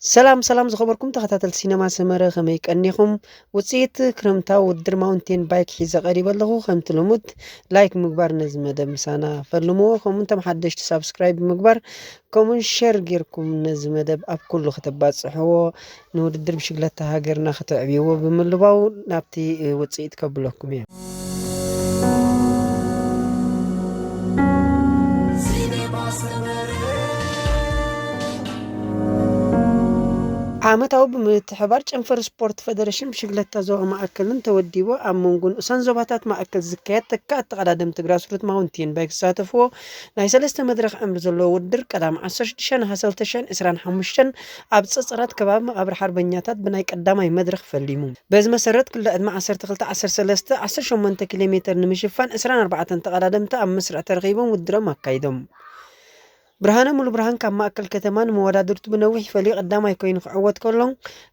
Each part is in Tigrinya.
ሰላም ሰላም ዝኸበርኩም ተኸታተልቲ ሲነማ ሰመረ፣ ከመይ ቀኒኹም? ውፅኢት ክረምታዊ ውድድር ማውንቴን ባይክ ሒዘ ቀሪበ ኣለኹ። ከምቲ ልሙድ ላይክ ምግባር ነዚ መደብ ምሳና ፈልምዎ፣ ከምኡ እንቶም ሓደሽቲ ሳብስክራይብ ብምግባር ከምኡን ሸር ጌርኩም ነዚ መደብ ኣብ ኩሉ ከተባፅሕዎ፣ ንውድድር ብሽግለታ ሃገርና ከተዕብይዎ ብምልባው ናብቲ ውፅኢት ከብለኩም እየ። ዓመታዊ ብምትሕባር ጨንፈር ስፖርት ፈደረሽን ብሽግለታ ዞባ ማእከልን ተወዲቡ ኣብ መንጎ ንኡሳን ዞባታት ማእከል ዝካየድ ተካ ኣተቐዳደምቲ ግራስሩት ማውንቴን ባይክ ዝሳተፍዎ ናይ ሰለስተ መድረኽ ዕምሪ ዘለዎ ውድድር ቀዳም ዓሰርተ ሽዱሽተ ነሓሰ ክልተ ሽሕን ዕስራን ሓሙሽተን ኣብ ጸጸራት ከባቢ መቓብር ሓርበኛታት ብናይ ቀዳማይ መድረኽ ፈሊሙ። በዚ መሰረት ክልተ ዕድመ ዓሰርተ ክልተ ዓሰርተ ሰለስተ ዓሰርተ ሸሞንተ ኪሎ ሜተር ንምሽፋን ዕስራን ኣርባዕተን ተቐዳደምቲ ኣብ መስርዕ ተረኺቦም ውድድሮም ኣካይዶም። ብርሃነ ሙሉ ብርሃን ካብ ማእከል ከተማ ንመወዳድርቱ ብነዊሕ ፈልዩ ቀዳማይ ኮይኑ ክዕወት ከሎ፣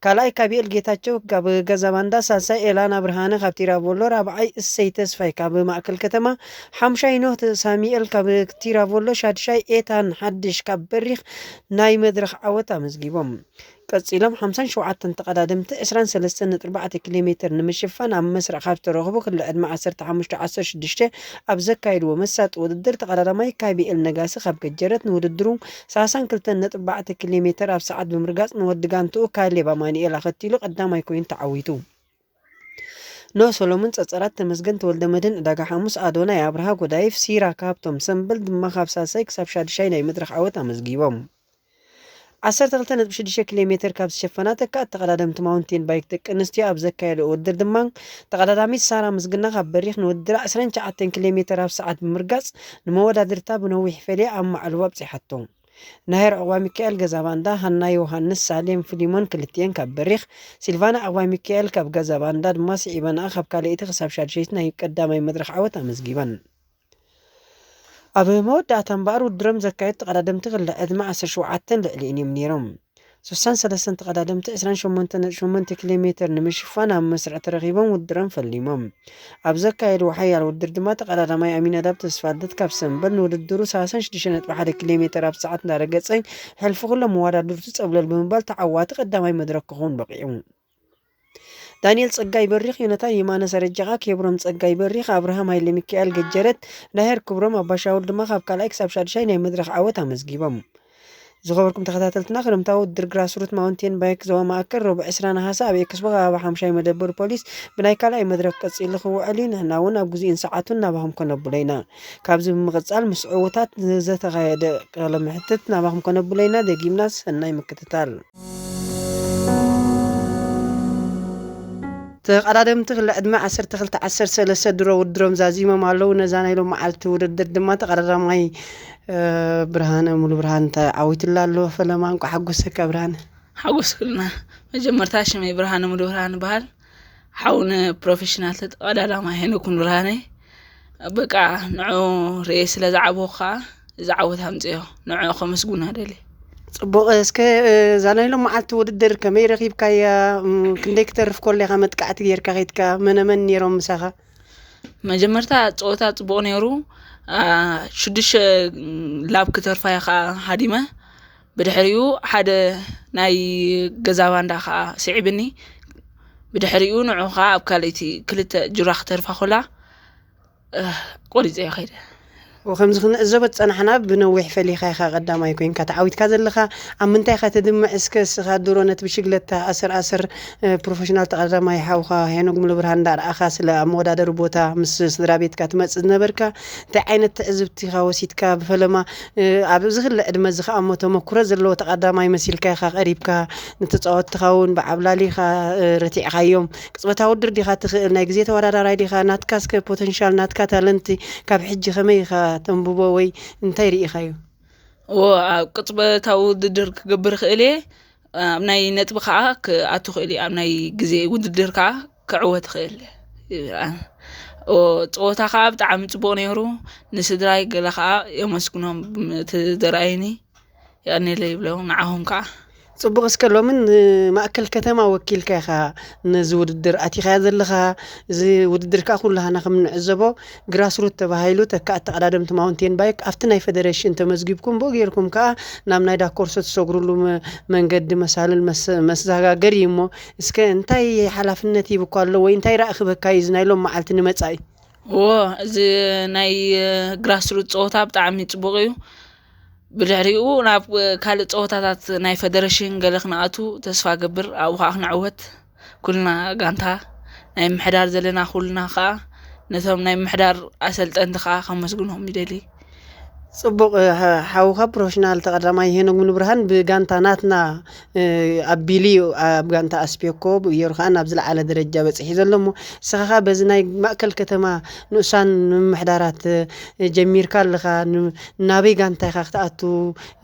ካልኣይ ካቢኤል ጌታቸው ካብ ገዛ ባንዳ፣ ሳልሳይ ኤላና ብርሃነ ካብ ቲራቮሎ፣ ራብዓይ እሰይ ተስፋይ ካብ ማእከል ከተማ፣ ሓምሻይ ኖህ ሳሚኤል ካብ ቲራቮሎ፣ ሻድሻይ ኤታን ሓድሽ ካብ በሪኽ ናይ መድረኽ ዓወት ኣመዝጊቦም። ቀጺሎም ሓምሳን ሸውዓተን ተቐዳደምቲ ዕስራን ሰለስተን ነጥቢ ኣርባዕተ ኪሎ ሜተር ንምሽፋን ኣብ መስርዕ ካብ ዝተረኽቡ ክልተ ዕድመ ዓሰርተ ሓሙሽተ ዓሰርተ ሽዱሽተ ኣብ ዘካየድዎ መሳጢ ውድድር ተቐዳዳማይ ካቢኤል ነጋሲ ካብ ገጀረት ንውድድሩ ሰላሳን ክልተን ነጥቢ ኣርባዕተ ኪሎ ሜተር ኣብ ሰዓት ብምርጋጽ ንወዲ ጋንትኡ ካሌብ ኣማኑኤል ኣኸቲሉ ቀዳማይ ኮይኑ ተዓዊቱ። ኖህ ሰሎሞን፣ ጸጸራት ተመስገን፣ ተወልደ መድህን፣ ዕዳጋ ሓሙስ፣ ኣዶናይ ኣብርሃ፣ ጎዳይፍ፣ ሲራክ ሃብቶም፣ ሰምበል ድማ ካብ ሳልሳይ ክሳብ ሻድሻይ ናይ መድረኽ ዓወት ኣመዝጊቦም። ዓሰርተ ክልተ ነጥቢ ሽዱሽተ ኪሎ ሜተር ካብ ዝሸፈና ተካእቲ ተቐዳደምቲ ማውንቴን ባይክ ደቂ ኣንስትዮ ኣብ ዘካየደኦ ውድድር ድማ ተቐዳዳሚት ሳራ ምስግና ካብ በሪኽ ንውድድራ ዕስራን ትሽዓተን ኪሎ ሜተር ኣብ ሰዓት ብምርጋጽ ንመወዳድርታ ብነዊሕ ፈልያ ኣብ ማዕልቦ ኣብጺሓቶ። ናሄር ዑቕባሚካኤል ገዛ ባንዳ፣ ሃና ዮሃንስ፣ ሳሌም ፍሊሞን ክልቲኤን ካብ በሪኽ፣ ሲልቫና ዑቕባሚካኤል ካብ ገዛ ባንዳ ድማ ስዒበንኣ ካብ ካልኣይቲ ክሳብ ሻድሸይቲ ናይ ቀዳማይ መድረኽ ዓወት ኣመዝጊበን። ኣብ መወዳእታ እምበኣር ውድድሮም ዘካየዱ ተቐዳደምቲ ክልተ ዕድመ ዓሰርተ ሸውዓተን ልዕሊኡን እዮም ነይሮም። ስሳን ሰለስተን ተቐዳደምቲ ዕስራን ሸሞንተን ነጥቢ ሸሞንተ ኪሎ ሜተር ንምሽፋን ኣብ መስርዕ ተረኺቦም ውድድሮም ፈሊሞም። ኣብ ዘካየድዎ ሓያል ውድድር ድማ ተቐዳዳማይ ኣሚናዳብ ተስፋልደት ካብ ሰምበል ንውድድሩ ሰላሳን ሽዱሽተ ነጥቢ ሓደ ኪሎ ሜተር ኣብ ሰዓት እንዳረገጸ ሕልፊ ኩሎም መወዳድርቱ ጸብለል ብምባል ተዓዋቲ ቀዳማይ መድረኽ ክኸውን በቒዑ። ዳንኤል ጸጋይ በሪኽ፣ ዮናታን የማነ ሰረጀቓ፣ ኬብሮም ጸጋይ በሪኽ፣ ኣብርሃም ሃይለ ሚካኤል ገጀረት፣ ናሄር ክብሮም ኣባሻውል ድማ ካብ ካልኣይ ክሳብ ሻድሻይ ናይ መድረኽ ዓወት ኣመዝጊቦም። ዝኸበርኩም ተኸታተልትና፣ ክረምታዊ ውድድር ግራስሩት ማውንቴን ባይክ ዞባ ማእከል ረቡዕ ዕስራ ነሓሰ ኣብ ኤክስፖ ከባቢ ሓምሻይ መደበር ፖሊስ ብናይ ካልኣይ መድረኽ ቀጺሉ ክውዕል እዩ። ንሕና እውን ኣብ ግዜኡን ሰዓቱን ናባኹም ከነብሎ ኢና። ካብዚ ብምቕጻል ምስ ዕዉታት ንዘተኻየደ ቃለ መሕትት ናባኹም ከነብሎ ኢና። ደጊምና ሰናይ ምክትታል። ተቐዳደምቲ ክልተ ዕድመ ዓሰርተ ክልተ ዓሰርተ ሰለስተ ድሮ ውድድሮም ዛዚሞም ኣለዉ። ነዛ ናይ ሎም መዓልቲ ውድድር ድማ ተቐዳዳማይ፣ እ፣ ብርሃነ ሙሉ ብርሃን ተዓዊትላ ኣሎ። ፈለማ፣ እንቋዕ ሓጎሰካ ብርሃነ። ሓጎስኩልና። መጀመርታ ሽመይ ብርሃነ ሙሉ ብርሃን ይበሃል። ሓው ንፕሮፌሽናል ተቐዳዳማይ ሄኖክ ሙሉ ብርሃነ። በቃ ንዑ ርእየ ስለ ዝዓበኹ ከዓ እዚ ዓወት ኣምፅኦ። ንዑ ከመስግኖ ደሊ። ጽቡቕ። እስከ፣ እ፣ እዛ ናይ ሎም መዓልቲ ውድድር ከመይ ረኺብካያ? እም፣ ክንደይ ክተርፍ ከሎ ኢኻ መጥቃዕቲ ጌርካ ኸይድካ? መነ መን ነይሮም ምሳኻ? መጀመርታ ጸወታ ጽቡቕ ነይሩ። አ፣ ሽዱሽተ ላብ ክተርፋ እየ ኸዓ ሃዲመ። ብድሕሪኡ ሓደ ናይ ገዛ ባንዳ ኸዓ ስዒብኒ። ብድሕሪኡ ንዑ ኸዓ ኣብ ካልኣይቲ ክልተ ጁራ ክተርፋ ኮላ፣ እ፣ ቆሪጸ እየ ከይደ። ወከምዚ ክንዕዘቦ ዝጸናሕና ብነዊሕ ፈሊኻ ኢኻ ቀዳማይ ኮይንካ ተዓዊትካ ዘለኻ። ኣብ ምንታይ ኢኻ ተድምዕ? እስከ እስኻ ድሮ ነቲ ብሽግለታ ኣሰር ኣሰር፣ እ፣ ፕሮፌሽናል ተቐዳዳማይ ሓውኻ ሄኖግ ሙሉብርሃን እንዳረኣኻ ስለ ኣብ መወዳደሪ ቦታ ምስ ስድራ ቤትካ ትመጽእ ዝነበርካ እንታይ ዓይነት ትዕዝብቲ ኢኻ ወሲድካ? ብፈለማ፣ እ፣ ኣብዚ ክለ ዕድመ እዚ ከኣ እሞ ተመኩሮ ዘለዎ ተቐዳማይ መሲልካ ኢኻ ቀሪብካ። ንተጻወትትኻ እውን ብዓብላሊ ኢኻ፣ እ፣ ረቲዕኻዮም። ቅጽበታዊ ውድድር ዲኻ ትኽእል? ናይ ግዜ ተወዳዳራይ ዲኻ? ናትካ እስከ ፖተንሻል፣ ናትካ ታለንቲ ካብ ሕጂ ከመይ ኢኻ ተንብቦ ወይ እንታይ ርኢኻዮ? እዎ፣ ኣብ ቅጽበታዊ ውድድር ክገብር እኽእል እየ። ኣብ ናይ ነጥቢ ከኣ ክኣቱ እኽእል እየ። ኣብ ናይ ግዜ ውድድር ከኣ ክዕወት እኽእል እየ። እዎ፣ ጸወታ ከኣ ብጣዕሚ ጽቡቕ ነይሩ። ንስድራይ ገለ ከኣ የመስግኖም፣ እቲ ዘርኣዩኒ የቐንየለይ ይብሎም፣ ንዓኹም ከኣ። ጽቡቕ፣ እስከ ሎምን ንማእከል ከተማ ወኪልካ ኢኻ ነዚ ውድድር ኣቲኻዮ ዘለኻ። እዚ ውድድር ከኣ ኩላህና ከም ንዕዘቦ ግራስሩት ተባሂሉ ተካእቲ ተቐዳደምቲ ማውንቴን ባይክ ኣብቲ ናይ ፈደረሽን ተመዝጊብኩም ብኡ ጌርኩም ከኣ ናብ ናይ ዳኮርሶ ትሰግሩሉ መ-፣ መንገዲ መሳልል መስ-፣ መሰጋገሪ እዩ እሞ እስከ እንታይ ሓላፍነት ሂብኳ ኣሎ ወይ እንታይ ራእይ ክበካ እዩ እዚ ናይ ሎም መዓልቲ ንመጻኢ? እዎ፣ እዚ ናይ ግራስሩት ጸወታ ብጣዕሚ ጽቡቕ እዩ። ብድሕሪኡ ናብ ካልእ ጸወታታት ናይ ፈደረሽን ገለ ክንኣቱ ተስፋ ገብር፣ ኣብኡ ኸኣ ክንዕወት ኩልና ጋንታ ናይ ምሕዳር ዘለና ኩልና ኸኣ ነቶም ናይ ምሕዳር ኣሰልጠንቲ ኸኣ ከመስግኖም ይደሊ። ጽቡቕ፣ እ፣ ሓ-፣ ሓውኻ ፕሮፌሽናል ተቐዳማይ ሄኖግ ሙሉብርሃን ብጋንታ ናትና፣ እ፣ ኣቢሉ እዩ ኣብ ጋንታ ኣስፔኮ ብእየሩ ኸኣ ናብ ዝለዓለ ደረጃ በጺሑ ዘሎ እሞ፣ ንስኻ ኸኣ በዚ ናይ ማእከል ከተማ ንኡሳን ምምሕዳራት፣ እ፣ ጀሚርካ ኣለኻ። ን-፣ ናበይ ጋንታ ኢኻ ክትኣቱ?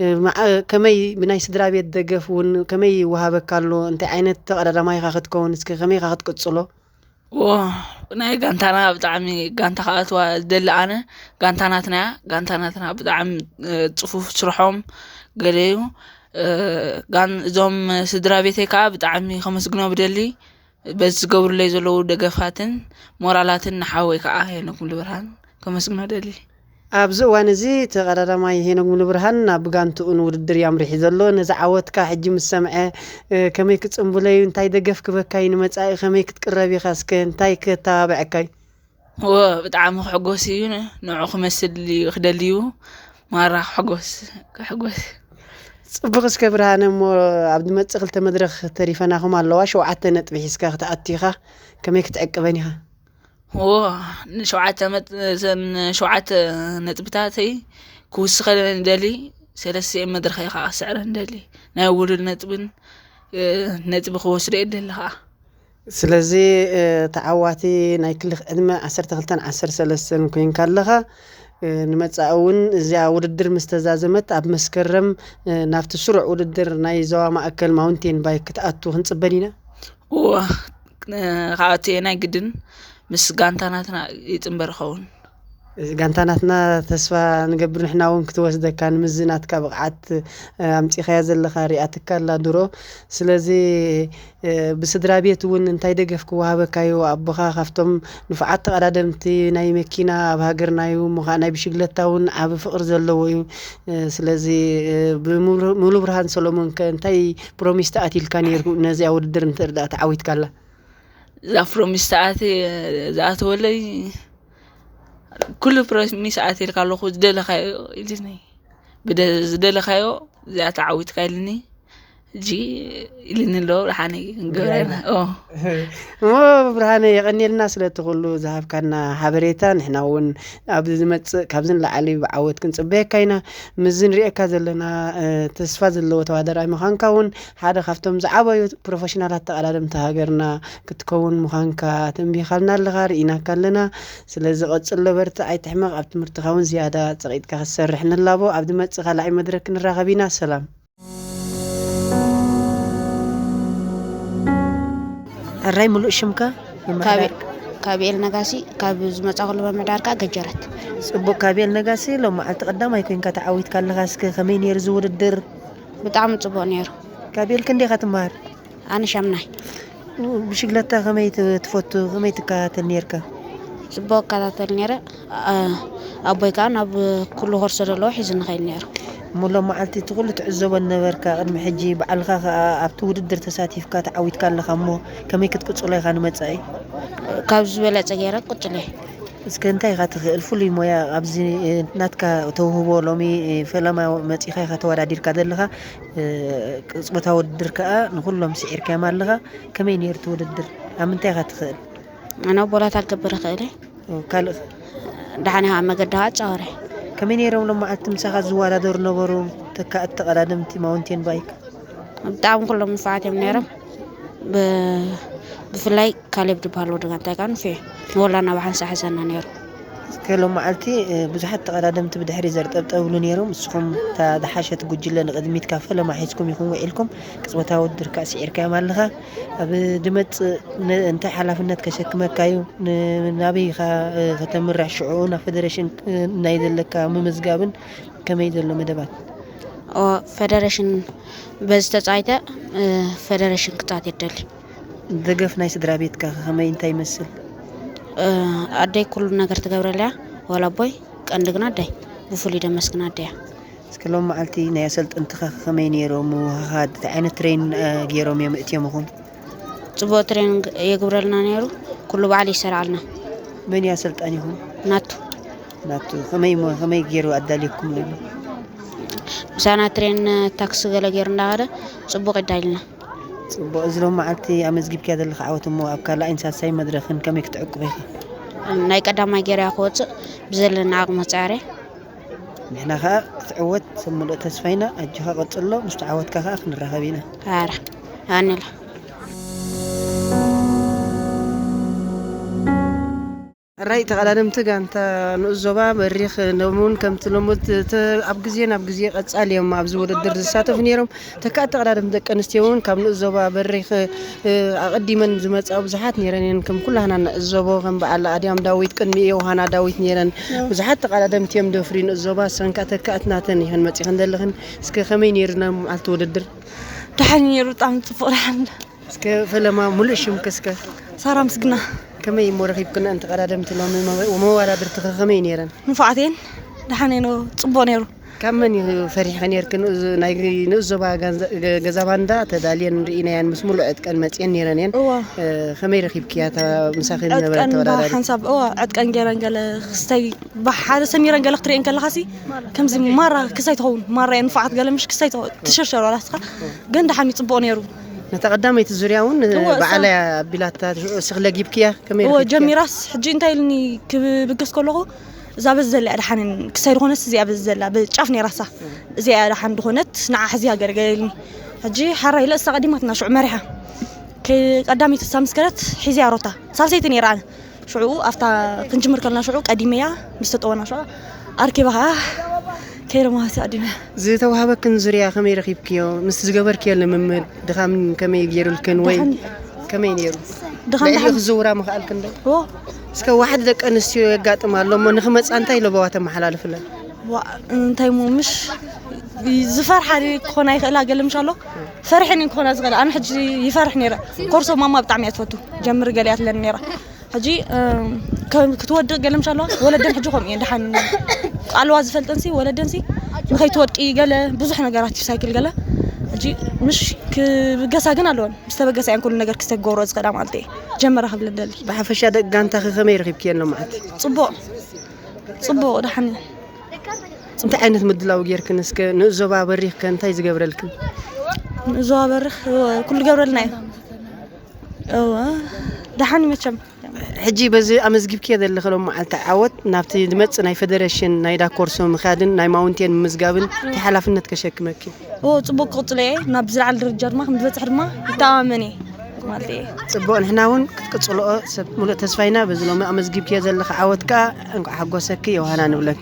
እ፣ መዓ-፣ ከመይ ብናይ ስድራ ቤት ደገፍ እውን ከመይ ይወሃበካ ኣሎ? እንታይ ዓይነት ተቐዳዳማይ ኢኻ ክትከውን? እስከ ከመይ ኢኻ ክትቅጽሎ? ዎ፣ ናይ ጋንታና ብጣዕሚ ጋንታ ክኣትዋ ዝደሊ ኣነ፣ ጋንታ ናትና እያ። ጋንታ ናትና ብጣዕሚ፣ እ፣ ጽፉፍ ስርሖም ገለ እዩ። እ፣ ጋን-፣ እዞም ስድራ ቤተይ ከኣ ብጣዕሚ ከመስግኖም ብደሊ፣ በዚ ዝገብሩለይ ዘለዉ ደገፋትን ሞራላትን ንሓወይ ከኣ ሄኖክ ሙሉብርሃን ከመስግኖ ደሊ። ኣብዚ እዋን እዚ ተቐዳዳማይ ሄኖክ ሙሉብርሃን ናብ ጋንትኡ ንውድድር እዩ ኣምሪሑ ዘሎ። ነዚ ዓወትካ ሕጂ ምስ ሰምዐ፣ እ፣ ከመይ ክጽንብሎ እዩ? እንታይ ደገፍ ክበካ እዩ? ንመጻኢ ከመይ ክትቅረብ ኢኻ? እስከ እንታይ ከተባብዐካ እዩ? እወ፣ ብጣዕሚ ክሕጎስ እዩ። ን-፣ ንዑ ክመስል እዩ ክደሊ እዩ። ማራ ክሕጎስ፣ ክሕጎስ። ጽቡቕ፣ እስከ ብርሃነ፣ እሞ ኣብ ዝመጽእ ክልተ መድረኽ ተሪፈናኹም ኣለዋ። ሸውዓተ ነጥቢ ሒዝካ ክትኣቱ ኢኻ። ከመይ ክትዕቅበን ኢኻ? እዎ፣ ንሸውዓተ መጥ-፣ እዘን ሸውዓተ ነጥብታተይ ክውስኸለን ይደሊ፣ ሰለስቲኤን መድረኸይ ከዓ ክስዕረን ይደሊ። ናይ ውሉድ ነጥብን፣ እ፣ ነጥቢ ክወስዶ እየ ደሊ ከዓ። ስለዚ፣ እ፣ ተዓዋቲ ናይ ክሊ ዕድመ ዓሰርተ ክልተን ዓሰርተ ሰለስተን ኮይንካ ኣለኻ። እ፣ ንመጻኢ እውን እዚኣ ውድድር ምስ ተዛዘመት ኣብ መስከረም፣ እ፣ ናብቲ ስሩዕ ውድድር ናይ ዞባ ማእከል ማውንቴን ባይክ ክትኣቱ ክንጽበን ኢና። እወ፣ እ፣ ክኣቱ እየ ናይ ግድን። ምስ ጋንታ ናትና ይጽንበር ይኸውን። እዚ ጋንታ ናትና ተስፋ ንገብር ንሕና እውን ክትወስደካ ንምዚ ናትካ ብቕዓት፣ እ፣ ኣምጺኻያ ዘለኻ ሪኣትካ ኣላ ድሮ። ስለዚ፣ እ፣ ብስድራ ቤት እውን እንታይ ደገፍ ክወሃበካ እዩ? ኣቦኻ ካብቶም ንፉዓት ተቐዳደምቲ ናይ መኪና ኣብ ሃገርና እዩ፣ እሞ ኸዓ ናይ ብሽግለታ እውን ዓቢ ፍቕሪ ዘለዎ እዩ። እ፣ ስለዚ፣ እ፣ ብምሉ-፣ ሙሉ ብርሃን ሰሎሞን ከ እንታይ ፕሮሚስ ተኣትይልካ ነይሩ ነዚኣ ውድድር እንተ ደኣ ተዓዊትካላ? እዛ ፕሮሚስ ተኣትየ-፣ ዝኣተወለይ ኩሉ ፕሮሚስ ኣትየልካ ኣለኹ፣ ዝደለኻዮ ኢልኒ። ብደ-፣ ዝደለኻዮ እዚኣ ተዓዊትካ ኢልኒ። ሕጂ ኢልኒ ኣሎ፣ ደሓነይ ክንገብራ ኢና። ኦ። እሞ ብርሃነ፣ የቐንየልና ስለቲ ኩሉ ዝሃብካና ሓበሬታ። ንሕና እውን ኣብ ዝመጽእ ካብዚ ንላዕሊ ብዓወት ክንጽበየካ ኢና። ምስዚ ንሪኤካ ዘለና፣ እ፣ ተስፋ ዘለዎ ተወዳዳራይ ምዃንካ እውን ሓደ ካብቶም ዝዓበዩ ፕሮፌሽናላት ተቐዳደምቲ ሃገርና ክትከውን ምዃንካ ተንቢኻልና ኣለኻ፣ ርኢናካ ኣለና። ስለዚ ቀጽሎ፣ በርትዕ፣ ኣይትሕመቕ። ኣብ ትምህርትኻ እውን ዝያዳ ጸቒጥካ ክትሰርሕ ንላቦ። ኣብ ዝመጽእ ካልኣይ መድረክ ክንራኸብ ኢና። ሰላም። ሕራይ፣ ምሉእ ሽምካ? ካብ-፣ ምምሕዳር? ካቤል ነጋሲ፣ ካብ ዝመጻኹሉ ምምሕዳር ከኣ ገጀረት። ጽቡቕ፣ ካቤል ነጋሲ፣ ሎም መዓልቲ ቀዳማይ ኮይንካ ተዓዊትካ ኣለኻ። እስከ ከመይ ነይሩ እዚ ውድድር? ብጣዕሚ ጽቡቕ ነይሩ። ካቤል፣ ክንደይ ኢኻ ትመሃር? ኣነ ሻምናይ። ብሽግለታ ከመይ ት-፣ ትፈቱ? ከመይ ትከታተል ነይርካ? ጽቡቕ እከታተል ነይረ። ኣ-፣ ኣቦይ ከኣ ናብ ኩሉ ኮርሶ ዘለዎ ሒዙ ንኸይድ ነይሩ። እሞ ሎም መዓልቲ እቲ ኩሉ ትዕዘቦ ነበርካ፣ ቅድሚ ሕጂ ባዕልኻ ከኣ ኣብቲ ውድድር ተሳቲፍካ ተዓዊትካ ኣለኻ እሞ ከመይ ክትቅጽሎ ኢኻ ንመጻኢ? ካብ ዝበለጸ ገይረ ክቅጽሎ እየ። እስከ እንታይ ኢኻ ትኽእል ፍሉይ ሞያ ኣብዚ ናትካ ተውህቦ ሎሚ ፈለማ መጺኻ ኢኻ ተወዳዲርካ ዘለኻ? ቅጽበታዊ ውድድር ከኣ ንኹሎም ስዒርካዮም ኣለኻ። ከመይ ነይሩ እቲ ውድድር? ኣብ ምንታይ ኢኻ ትኽእል? ኣነ ቦላታ ክገብር እኽእል እየ። ኦ፣ ካልእ? ደሓን ኢኻ መገዲ ኸዓ ጻወረ። ከመይ ነይሮም ሎም መዓልቲ ምሳኻ ዝወዳደሩ ነበሩ ተካእቲ ተቐዳደምቲ ማውንቴን ባይክ? ብጣዕሚ ኩሎም ንፉዓት እዮም ነይሮም። ብ-፣ ብፍላይ ካሌብ ዝበሃል ወዲ ጋንታይ ከኣ ንፉዕ እዩ። ንወላና ብሓንሳእ ሓዘና ነይሩ። እስከ ሎም መዓልቲ፣ እ፣ ብዙሓት ተቐዳደምቲ ብድሕሪ ዘርጠብጠብሉ ነይሮም። ንስኹም እታ ዝሓሸት ጉጅለ ንቕድሚት ካብ ፈለማ ሒዝኩም ኢኹም ውዒልኩም። ቅጽበታዊ ውድድር ከኣ ስዒርካዮም ኣለኻ። ኣብ ድመጽእ ነ-፣ እንታይ ሓላፍነት ከሸክመካ እዩ? ን-፣ ናበይ ኢኻ፣ እ፣ ከተምርሕ? ሽዑ ናብ ፈደረሽን፣ እ፣ ናይ ዘለካ ምምዝጋብን ከመይ ዘሎ መደባት? ኦ፣ ፈደረሽን በዚ ተጻይተ፣ እ፣ ፈደረሽን ክጻወት የደሊ። ደገፍ ናይ ስድራ ቤትካ ከመይ፣ እንታይ ይመስል? እ፣ ኣደይ ኩሉ ነገር ትገብረለያ፣ ዋላ ኣቦይ፣ ቀንዲ ግን ኣደይ፣ ብፍሉይ ደመስግን ኣደያ። እስከ ሎም መዓልቲ ናይ ኣሰልጠንትኻ ከመይ ነይሮም? ምውህሃድ፣ እንታይ ዓይነት ትሬን፣ እ፣ ገይሮም እዮም እትዮምኹም? ጽቡቕ ትሬኒንግ የግብረልና ነይሩ፣ ኩሉ በዓል ይሰርዓልና። መን እዩ ኣሰልጣኒኹም? ናቱ። ናቱ፣ ከመይ ሞ-፣ ከመይ ገይሩ ኣዳልየኩም ነይሩ? ምሳና ትሬን ታክሲ ገለ ገይሩ እንዳኸደ ጽቡቕ ይዳልና። ጽቡቕ። እዚ ሎም መዓልቲ ኣመዝጊብክያ ዘለኻ ዓወት እሞ ኣብ ካልኣይን ሳልሳይን መድረኽን ከመይ ክትዕቅቦ ኢኻ? ናይ ቀዳማይ ገይረያ ክወጽእ ብዘለና ዓቕሚ ወጽኣረ። ንሕና ኸኣ ክትዕወት ሰብ ምሉእ ተስፋ ኢና። ኣጆኻ ቀጽሎ፣ ምስ ተዓወትካ ኸኣ ክንራኸብ ኢና። ኣረ፣ ኣነላ። ራይ ተቐዳደምቲ ጋንታ ንኡስ ዞባ በሪኽ፣ ሎም እውን ከምቲ ልሙድ ተ-፣ ኣብ ግዜ ናብ ግዜ ቀጻሊ እዮም ኣብዚ ውድድር ዝሳተፉ ነይሮም። ተካእቲ ተቐዳደምቲ ደቂ ኣንስትዮ እውን ካብ ንኡስ ዞባ በሪኽ፣ እ፣ ኣቐዲመን ዝመጻ ብዙሓት ነይረን እየን። ከም ኩላህና ንዕዘቦ፣ ከም በዓል ኣድያም ዳዊት፣ ቅድሚ ዮሃና ዳዊት ነይረን። ብዙሓት ተቐዳደምቲ እዮም ደፍሪ ንኡስ ዞባ፣ እሰን ከኣ ተካእቲ ናተን ኢኸን መጺኸን ዘለኽን። እስከ ከመይ ነይሩ ናይ መዓልቲ ውድድር? ደሓን ነይሩ፣ ብጣዕሚ ጽቡቕ ደሓን። እስከ ፈለማ ሙሉእ ሽምኪ እስከ? ሳራ ምስግና። ከመይ እሞ ረኺብክን እንቲ ቀዳደምቲ ሎሚ መወ-፣ መወዳድርትኺ ከመይ ነይረን? ንፉዓት እየን፣ ደሓን እየን፣ ጽቡቕ ነይሩ። ካብ መን እዩ ፈሪሕኺ ነይርክን? እዚ ናይ ንኡስ ዞባ ጋንዘ-፣ ገ-፣ ገዛ ባንዳ ተዳልየን ርኢናየን፣ ምስ ሙሉእ ዕጥቀን መጽየን ነይረን እየን። እዋ። እ፣ ከመይ ረኺብክያ እታ ምሳኺ ዝነበረት ዕጥቀን ተወዳዳሪት? ሓንሳብ፣ እዋ፣ ዕጥቀን ገይረን ገለ ክስተይ ብሓደ ሰሚረን ገለ ክትርእየን ከለኻሲ ከምዚ ማራ ክሳይ ትኸውን፣ ማራ እየን ንፉዓት ገለ ምሽ ክሳይ ትኸ-፣ ትሽርሸር ዋላ እስኻ። ግን ደሓን እዩ፣ ጽቡቕ ነይሩ። ነታ ቀዳመይቲ ዙርያ እውን እወ፣ እሳ ባዕላ እያ ኣቢላታ፣ ሽዑ እስኺ ለጊብክያ፣ ከመይ እወ፣ ረኺብክያ? ጀሚራስ ሕጂ እንታይ ኢልኒ ክብገስ ከለኹ፣ እዛ በዚ ዘላ እያ ደሓን፣ ክሳይ ዝኾነስ እዚኣ በዚ ዘላ፣ ብጫፍ ነይራሳ፣ እዚኣ እያ ደሓን ዝኾነት፣ ንዓ ሕዚያ ገለ ገለ ኢልኒ። ሕጂ ሓራ ኢለ እሳ ቀዲማትና ሽዑ መሪሓ። ከ-፣ ቀዳመይቲ እሳ ምስ ከደት ሒዚያ ሮታ፣ ሳልሰይቲ ነይራ ኣነ። ሽዑ ኣብታ ክንጅምር ከለና ሽዑ ቀዲመያ ምስ ተጠወና ሽዑ ኣርኪባ ኸዓ ከይደ ማለት ኣዲመያ። ዝተዋህበክን ዙርያ ከመይ ረኺብክዮ? ምስቲ ዝገበርክዮ ልምምድ ድኻም ከመይ ገይሩልክን ወይ ደሓን። ከመይ ነይሩ? ድኻም ልዕሊ ደሓን። ክዝውራ ምኽኣልክን ዶ? ዎ። እስከ ዋሕዲ ደቂ ኣንስትዮ የጋጥም ኣሎ እሞ ንኽመጻ እንታይ ለበዋ ተመሓላልፍለን? ዋ፣ እንታይ እሞ ምሽ ዝፈርሓ ክኾና ይኽእላ ገለ ምሽ ኣሎ። ፈርሐን ክኾና ዝኽእላ። ኣነ ሕጂ ይፈርሕ ነይረ። ኮርሶ ማማ ብጣዕሚ እያ ትፈቱ። ጀምሪ ገለ እያ ትብለኒ ነይራ። ሕጂ፣ እም፣ ከም ክትወድቕ ገለ ምሽ ኣለዋ። ወለደን ሕጂ ከምኡ እየን። ደሓን ኣለዋ ዝፈልጠንሲ፣ ወለደንሲ ንኸይትወድቂ ገለ ብዙሕ ነገራት እዩ ሳይክል ገለ። ሕጂ ምሽ ክብገሳ ግን ኣለወን። ምስ ተበገሳ እየን ኩሉ ነገር ክስተግብሮ ዝኽእላ ማለት እየ። ጀመራ ክብለን ደሊ። ብሓፈሻ ደቂ ጋንታኺ ከመይ ረኺብክየን ሎማዓንቲ? ጽቡቕ። ጽቡቕ፣ ደሓን እየን። እንታይ ዓይነት ምድላው ጌርክን? እስከ ንኡስ ዞባ በሪኽ ከ እንታይ ዝገብረልክን? ንኡስ ዞባ በሪኽ፣ እወ፣ ኩሉ ገብረልና እዩ። እወ፣ ደሓን እዩ መቸም። ሕጂ በዚ ኣመዝጊብክዮ ዘለኺ ሎም መዓልቲ ዓወት ናብቲ ዝመጽእ ናይ ፈደረሽን ናይ ዳኮርሶ ምኻድን ናይ ማውንቴን ምምዝጋብን እንታይ ሓላፍነት ከሸክመኪ? እወ፣ ጽቡቕ ክቕጽሎ እየ። ናብ ዝለዓለ ደረጃ ድማ ከም ዝበጽሕ ድማ ይተኣማመን እየ ማለት እየ። ጽቡቕ፣ ንሕና እውን ክትቅጽልኦ ሰብ ሙሉእ ተስፋ ኢና። በዚ ሎሚ ኣመዝጊብክዮ ዘለኺ ዓወት ከኣ እንቋዕ ሓጎሰኪ ዮሃና ንብለኪ።